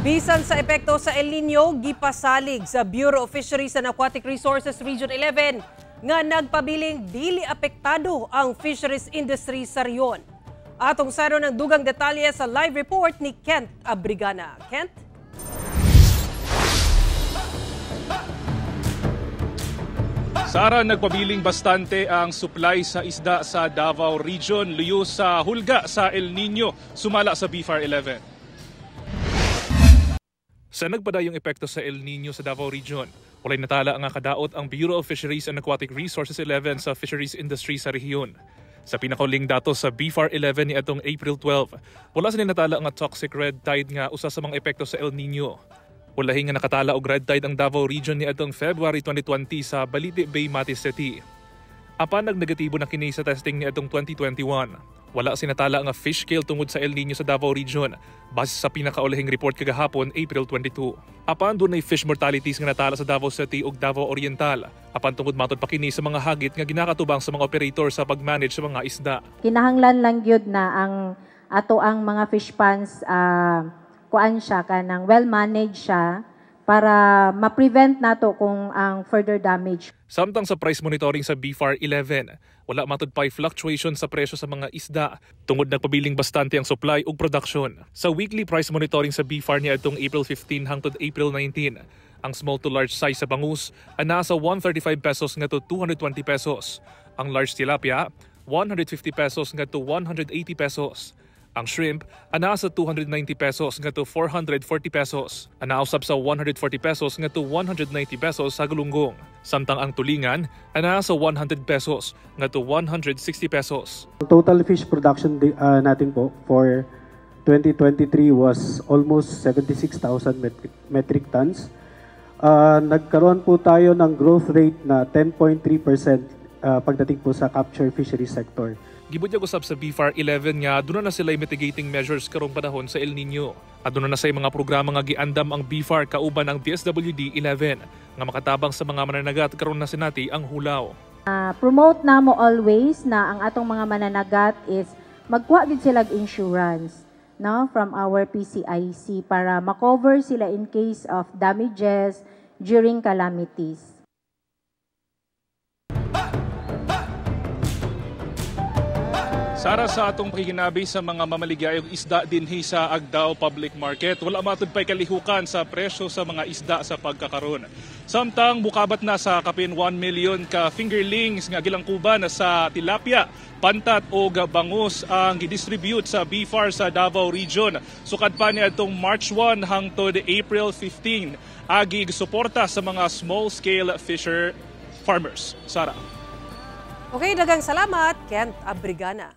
Bisan sa epekto sa El Nino, gipasalig sa Bureau of Fisheries and Aquatic Resources Region 11 nga nagpabiling dili apektado ang fisheries industry sa rehiyon. Atong saron ang dugang detalye sa live report ni Kent Abrigana. Kent? Sara, nagpabiling bastante ang supply sa isda sa Davao Region luyo sa hulga sa El Nino, sumala sa BFAR 11. Sa nagpadayong epekto sa El Nino sa Davao Region, walay natala nga kadaot ang Bureau of Fisheries and Aquatic Resources 11 sa fisheries industry sa rehiyon. Sa pinakauling datos sa BFAR 11 ni atong April 12, wala sa natala nga toxic red tide nga usa sa mga epekto sa El Nino. Ulahi nga nakatala og red tide ang Davao Region ni atong February 2020 sa Balite Bay, Mati City. Apan nagnegatibo na kini sa testing ni atong 2021. Wala sinatala nga fish kill tungod sa El Nino sa Davao Region base sa pinakaulahing report kagahapon, April 22. Apan dunay fish mortalities nga natala sa Davao City ug Davao Oriental. Apan tungod matod pa kini sa mga hagit nga ginakatubang sa mga operator sa pag-manage sa mga isda. Kinahanglan lang gyud na ang ato ang mga fish ponds kuan siya, kanang well managed siya para ma-prevent nato kung ang further damage. Samtang sa price monitoring sa BFAR 11, wala matud pay fluctuation sa presyo sa mga isda tungod nagpabiling bastante ang supply ug production. Sa weekly price monitoring sa BFAR niadtong April 15 hangtod April 19, ang small to large size sa bangus ay nasa 135 pesos ngadto 220 pesos. Ang large tilapia, 150 pesos ngadto 180 pesos. Ang shrimp ana sa 290 pesos ngadto 440 pesos. Ana usab sa 140 pesos ngadto 190 pesos sa galunggong. Samtang ang tulingan ana sa 100 pesos ngadto 160 pesos. Total fish production natin po for 2023 was almost 76,000 metric tons. Nagkaroon po tayo ng growth rate na 10.3% pagdating po sa capture fishery sector. Gibutyag usab sa BFAR 11 nga aduna na sila mitigating measures karong panahon sa El Nino. Aduna na say mga programa nga giandam ang BFAR kauban ang DSWD 11 nga makatabang sa mga mananagat karon na sinati ang hulaw. Promote namo always na ang atong mga mananagat is magkuha gid sila insurance, no, from our PCIC para makover sila in case of damages during calamities. Sara, sa atong pakiginabi sa mga mamaligayong isda dinhi sa Agdao Public Market, wala matud pay kalihukan sa presyo sa mga isda sa pagkakaron. Samtang mukabat na sa kapin 1 million ka fingerlings nga gilangkuban na sa tilapia, pantat o bangus ang gidistribute sa BFAR sa Davao Region. Sukad pa niadtong March 1 hangtod April 15, agi suporta sa mga small scale fisher farmers. Sara. Okay, daghang salamat, Kent Abrigana.